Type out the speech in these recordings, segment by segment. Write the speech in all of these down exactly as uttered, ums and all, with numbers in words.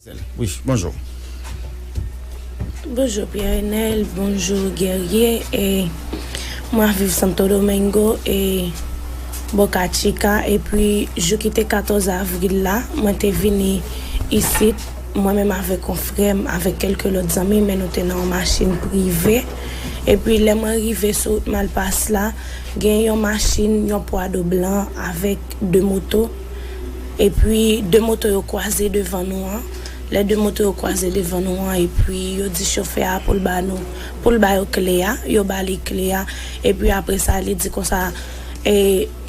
Wi, bonjou. Bonjou Pierre Enel, bonjou Guerrier. E mwen ap viv Santo Domingo, e Boca Chica, epi jou ki te katòz avril la, mwen te vini isit, mwen menm avèk yon frè m, avèk kèlke lòt zanmi, men nou te nan yon machin prive. Epi lè mwen rive sou wout Malpas la, gen yon machin, yon pwado blan avèk de moto. Epi de moto yo kwaze devan nou an. Lè de moto yo kwaze devan nou an, epi yo di chofè a pou l ba nou, pou l ba yo kle a, yo ba li kle a. Epi apre sa, li di konsa, e,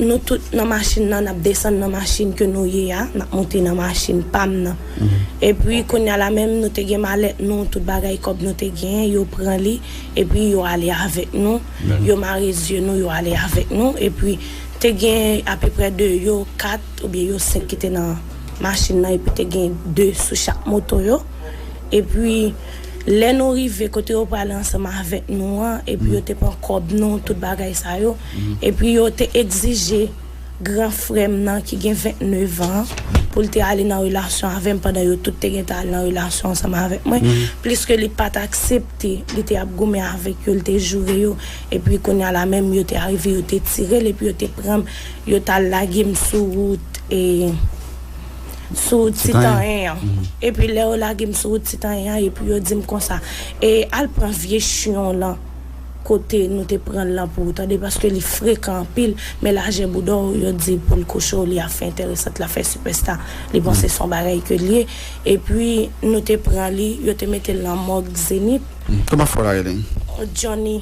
nou tout nan machin nan, n ap desann nan machin ke nou ye a, n ap monte nan machin pa m nan. Epi kounye a la menm, nou te gen malèt nou, tout bagay kòb nou te genyen, yo pran li, epi yo ale avèk nou, yo mare zye nou, yo ale avèk nou, epi te gen apeprè de yo kat oubyen yo senk ki te nan machin nan, epi te gen de sou chak moto yo. Epi lè nou rive kote yo prale ansanm avèk nou an, epi yo te pran kòb nou, tout bagay sa yo, epi yo te egzije gran frè m nan ki gen vennnev an pou l te ale nan relasyon avè m pandan yo tout te gen tan al nan relasyon ansanm avèk mwen. Pliske li pa t aksepte, li te ap goumen avèk yo, li te joure yo. Epi kounye a la menm, yo te arive, yo te tire l, epi yo te pran m, yo t al lage m sou wout, e, sou Titanyen an. Epi lè yo lage m sou wout Titanyen an, epi yo di m konsa, e, al pran vye chyon lan kote nou te pran l lan pou ou, tande, paske li frekan anpil, men lajè bouda w, yo di pou l kouche w, li ap fè enteresant, l ap fè sipèsta, li panse se yon bagay ke l ye. Epi nou te pran li, yo te mete l nan mòg Zenith. Kòman frè w la rele? Johnny.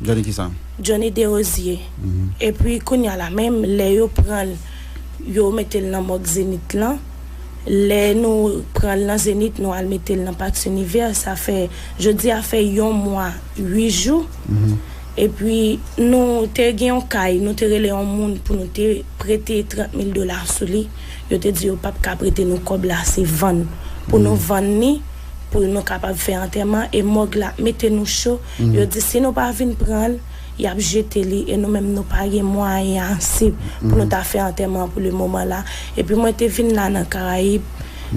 Johnny kisa? Johnny Derosier. Epi kounye a la menm, lè yo pran l, yo mete l nan mòg Zenith lan. Lè nou pran l nan Zenith, nou al mete l nan Pax Univers, sa fè, jodi a fè yon mwa, uit jou. Epi nou te gen yon kay, nou te rele yon moun pou nou te prete trant mil dola sou li. Yo te di yo p ap ka prete nou kòb la, se vann. Pou nou vann li, pou nou kapab fè antèman, e mòg la mete nou cho. Yo di si nou pa vin pran l, y ap jete li, e nou menm nou pa gen mwayen ase pou nou ta fè antèman pou le moman la. Epi mwen te vin la nan Karayib,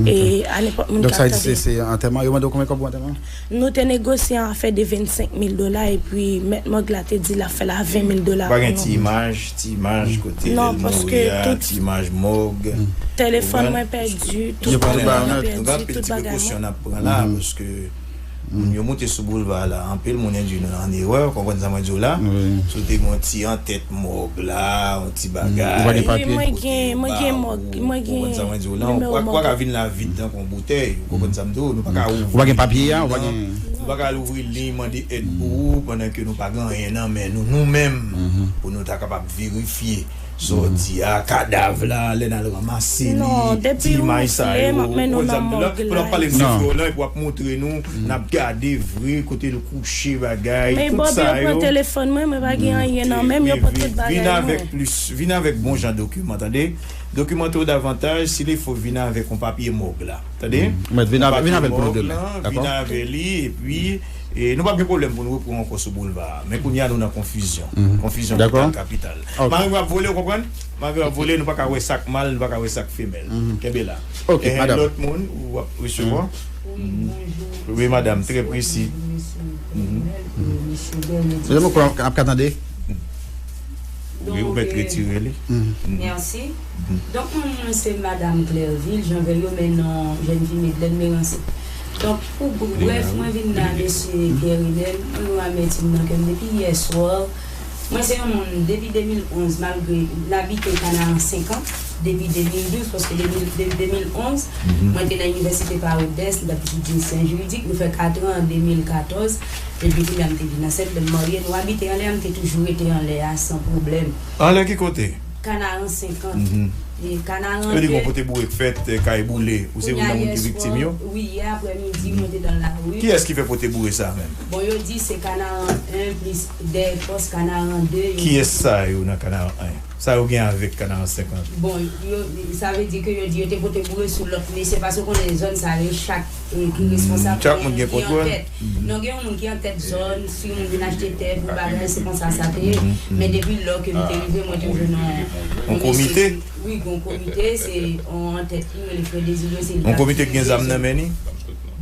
e a nenpòt moun k ap tande. Donk sa vle di se, se antèman, yo mande w konbyen kòb pou antèman? Nou te negosye an afè de vennsenk mil dola, epi mèt mòg la te di l ap fè l a ven mil dola pou nou. Ou pa gen ti imaj, ti imaj kote lè l mouri a, ti imaj mòg. Telefòn mwen pèdi, tout bagay mwen pèdi, tout bagay mwen. Gen anpil ti prekosyon n ap pran la, paske moun yo moute sou boulva la, anpil moun endwi nou an erè, w konprann sa mwen di w la? Si w te gen yon ti antèt mòg la, yon ti bagay. Wi, mwen gen, mwen gen mòg, mwen gen nimewo mòg. Ou pa ka vin la vid tankou yon boutèy, ou konprann sa m di w? Nou pa ka ouvri li, nou pa ka al ouvri li, mande èd pou ou, pandan ke nou pa gen anyen nan men nou, nou menm, pou nou ta kapab verifye sa w di a, kadav la, lè n al ranmase li, ti imaj sa yo, ou konprann sa m di w la? Pandan w ap pale m de frè w lan, epi w ap montre nou, n ap gade vre kote l kouche, bagay, tout sa yo. Men Bob, yo pran telefòn mwen, mwen pa gen anyen nan men m, yo pran tout bagay mwen. Vin avèk plis, vin avèk bon jan dokiman, tande? Dokimante w davantaj, si li fo vin avèk yon papye mòg la. Tande? Mèt vin avè, vin avè l pou nou demen. Dakò? Vin avè li, epi, e, nou p ap gen pwoblèm pou nou repran ankò sou boulva a. Men kounye a, nou nan konfizyon. Konfizyon total kapital. Mari mwen ap vole, ou konprann? Mari mwen ap vole, nou pa ka wè sa k mal, nou pa ka wè sa k femèl. Kenbe la. Lòt moun, ou ap resevwa? Wi, madam, trè presi. Mesye, mwen kwè ap ka tande. Wi, ou mèt retire li. Mèsi. Donk, non mwen se Madam Clerville Jean Velio, men non jèn fi Medlène Merancy. Donk, pou brèf, mwen vin la, mesye Pierre Enel, mwen gen yon amètim nan kè m depi yè swa. Mwen se yon moun, depi de mil onz, malgre n abite Kanaran senk an, depi de mil douz, paske de mil, de, de mil onz, mwen te nan inivèsite Parodès, m t ap etidye syans jiridik, nou fè kat an an de mil katòz, epi kounye a m te vin ansent, lè m marye, nou abite anlè a, m te toujou rete anlè a san pwoblèm. Anlè ki kote? Kanaran senk an. E Kanaran de. Yo di gon pote boure k fèt, kay boule. Ou se youn nan moun ki viktim yo? Wi, yè aprèmidi, mwen te nan lari. Kiyès ki fè pote boure sa menm? Bon, yo di se Kanaran en plis dèyè pòs Kanaran de, yo di. Kiyès sa yo nan Kanaran en? Sa yo gen avèk Kanaran senkant? Bon, yo, sa vle di ke yo di yo te pote boure sou lòt mesye, paske w konnen zòn sa yo, chak, eh, ki responsab, chak moun gen kontwòl. Non, gen yon moun ki antèt zòn, si yon moun vin achte tè pou bagay, se konsa sa te ye. Men depi lò ke m te rive, mwen te jwenn yon, yon komite. Wi, gen yon komite, se yon antèt ki rele Frè Dezirye, se li k ap dirije zòn. Yon komite ki gen zam nan men li?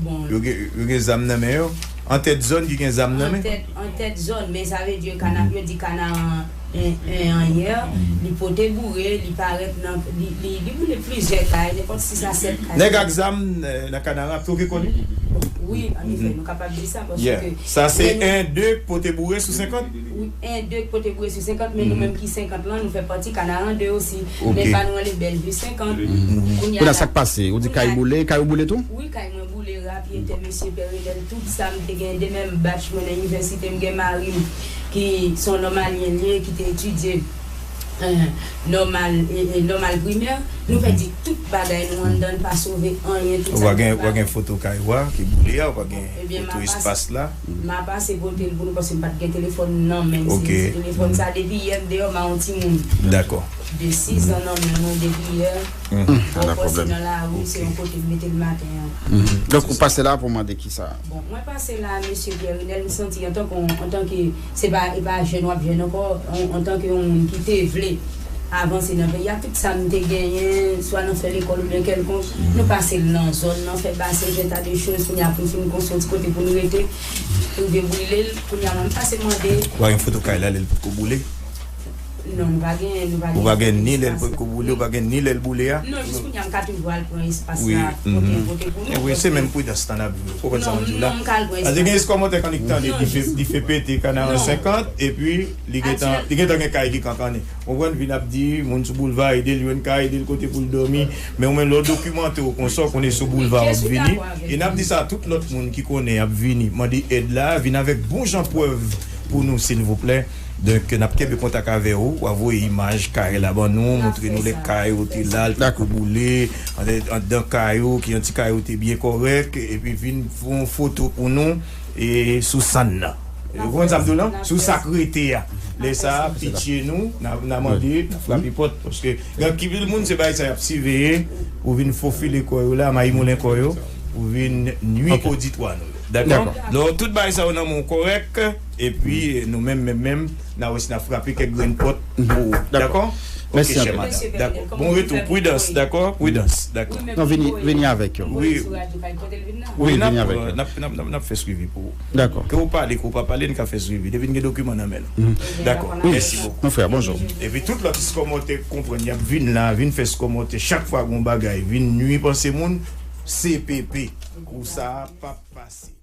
Bon. Yo gen, yo gen zam nan men yo? Antèt zòn ki gen zam nan men? Antèt, antèt zòn, men sa vle di Kana, yo di Kanaran en, en, an yè, li pote boure, li parèt nan, li, li, li boule plizyè kay, nenpòt sis a sèt kay. Nèg ak zam, eh, nan Kanaran ap twoke kò li? Wi, anefè, nou kapab di sa, paske sa se en de k pote boure sou senkant? Wi, en de k pote boure sou senkant, men nou menm ki senkant lan, nou fè pati Kanaran de osi. Men pa nou anlè Bèlvi senkant. Kounye a la, sa k pase? Ou di kay boule, kay ou boule tou? Wi, kay mwen boule, rapyetè, mesye Pè Renèl, tout sa m te gen, de menm batch mwen nan inivèsite, m gen mari m ki se yon nòmalyen li ye, ki te etidye, eh, nòmal, eh, eh, nòmal primè. Nou pèdi tout bagay nou anndan, n pa sove anyen, tout sa nou pa gen. Ou pa gen foto kay ou a ki boule a, ou pa gen foto espas la? M a pase pote l pou nou, paske m pa t gen telefòn nan men m. Si m di telefòn sa, depi yè m deyò, m a yon timoun. Dakò. De sis an nan men mwen depi yè. Mwen pase nan lari, se yon kote m mete l maten an. Donk, ou pase la pou mande ki sa? Bon, mwen pase la, mesye Pierre Renel, m santi antanke, antanke, se pa, e pa jèn w ap jèn ankò, an, antanke yon moun ki te vle avanse nan peyi a, tout sa m te genyen, swa nan fè lekòl oubyen kèlkonk, nou pase l nan zòn nan, fè basen, fè ta de choz, kounye a pou n fin konstwi yon ti kote pou n rete, rive boule l, kounye a mwen m pase mande. Ou pa gen foto kay la, lè l potko boule? Non, nou pa gen, nou pa gen. Ou pa gen ni lè l potko boule, ou pa gen ni lè l boule a? Non, jis kounye a m ka toujou al pran espas la, pote, pote pou nou. Wi, se menm pridans lan n ap jwe. Ou konprann sa m di w la? Non, non, m ka al pran espas la. Paske gen kòmantè k annik tande, dife, dife pete, Kanaran senkant, epi li gentan, li gentan gen kay ki kankannen. Ou konprann, vin ap di, moun sou boulva, ede l jwenn kay, ede l kote pou l dòmi. Men ou menm, lè w dokimante w konsa, w konnen sou boulva w ap vini. E n ap di sa a tout lòt moun ki konnen y ap vini, mande èd la, vin avèk bon jan prèv pou nou, silvouplè. Donk, n ap kenbe kontak avè w, w a voye imaj kay la ban nou, montre nou lè kay ou te la, l potko boule, anndan, anndan kay ou, ki jan ti kay ou te byen kòrèk, epi vin fè yon foto pou nou, e sou sann nan. Ou konprann sa m di w lan? Sou sa k rete a. Lè sa a, pitye nou, n a, n a mande, n a frape pòt, paske gen anpil moun, se bagay sa y ap siveye, pou vin fofile kò yo la, mayi moulen kò yo, pou vin nwi oditwa nou yo. Dakò? Donk, tout bagay sa yo nan men w kòrèk, epi nou menm, menm, menm, n a wè si n a frape kèk grenn pòt pou ou. Dakò? Mèsi anpil. Dakò. Bon retou, pridans, dakò? Pridans, dakò. Non, vini, vini avèk yo. Wi. Wi, vini avèk yo. N ap, n ap, n ap, n ap fè swivi pou ou. Dakò. Ke ou pale, ke ou pa pale, n ka fè swivi. Depi n gen dokiman nan men nou. Dakò. Mèsi bokou. Mon frè, bonjou. Epi tout lòt kòmantè k konprann, y ap vin la, vin fè kòmantè. Chak fwa gon bagay, vin nwi panse moun, C P P. Kou sa a p ap pase.